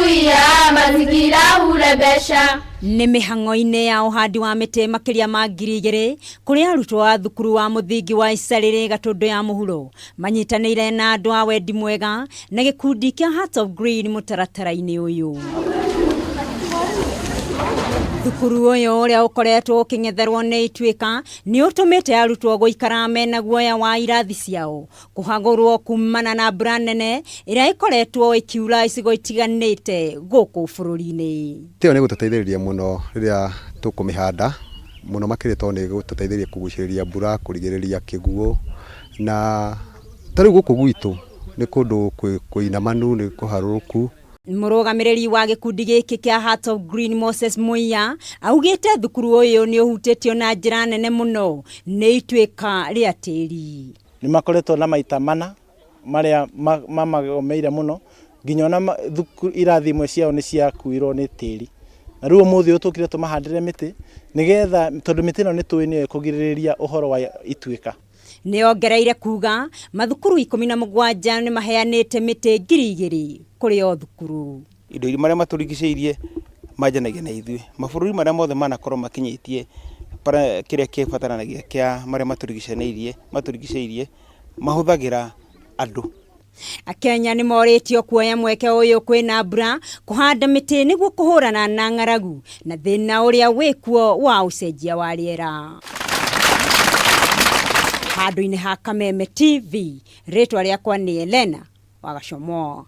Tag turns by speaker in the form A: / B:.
A: Kuzuia mazingira hurembesha.
B: Nĩ mĩhang'o-inĩ ya ũhandi wa mĩtĩ makĩria ma 2000 kũrĩ arutwo a thukuru wa mũthingi wa Icarĩrĩ Gatũndũ ya Mũhuro manyitanĩire na andũ a wendi mwega na gĩkundi kĩa Heart of Green mũtaratara-inĩ ũyũ. Thukuru ũyũ ũrĩa ũkoretwo ũkĩng'etherwo nĩ ituĩka nĩ ũtũmĩte arutwo gũikara mena guoya wa irathi ciao kũhagũrwo kumana na mbura nene ĩrĩa ĩkoretwo ĩkiura icigo itiganĩte gũkũ bũrũri-inĩ.
C: Mĩtĩ ĩyo nĩ ĩgũtũteithĩrĩria mũno rĩrĩa tũkũmĩhanda, mũno makĩria tondũ nĩ ĩgũtũteithĩrĩria kũgucĩrĩria mbura, kũrigĩrĩria kĩguũ, na ta rĩu gũkũ gwitũ nĩ kũndũ kũinamanu, nĩ kũharũrũku.
B: Mũrũgamĩrĩri wa gĩkundi gĩkĩ kĩa Heart of Green Moses Muia augĩte thukuru ũyũ nĩ ũhutĩtio na njĩra nene mũno nĩ ituĩka rĩa tĩri.
D: Nĩ makoretwo na maita mana marĩa mamagomeire mũno nginya ona thukuru irathi imwe ciao nĩ ciakuirwo nĩ tĩri. Na rĩu ũmũthĩ ũyũ tũkire tũmahandĩre mĩtĩ nĩgetha tondũ mĩtĩ ĩno nĩ tũĩ nĩyo ĩkũgirĩrĩria ũhoro wa ituĩka.
B: Nĩ ongereire kuga mathukuru 17 nĩ maheanĩte mĩtĩ 2000 kũrĩ o thukuru.
E: Indo iria marĩa matũrigicĩirie manjanagia na ithuĩ. Mabũrũri marĩa mothe manakorwo makinyĩtie kĩrĩa kĩbataranagia kĩa marĩa matũrigicanĩirie matũrigicĩirie mahũthagĩra andũ.
B: Akenya nĩ morĩtio kuoya mweke ũyũ kwĩna mbura kũhanda mĩtĩ nĩguo kũhũrana na ng'aragu na thĩna ũrĩa wĩkuo wa ũcenjia wa rĩera. Handũ-inĩ ha Kameme TV, rĩtwa rĩakwa nĩ Elena Wagacomo.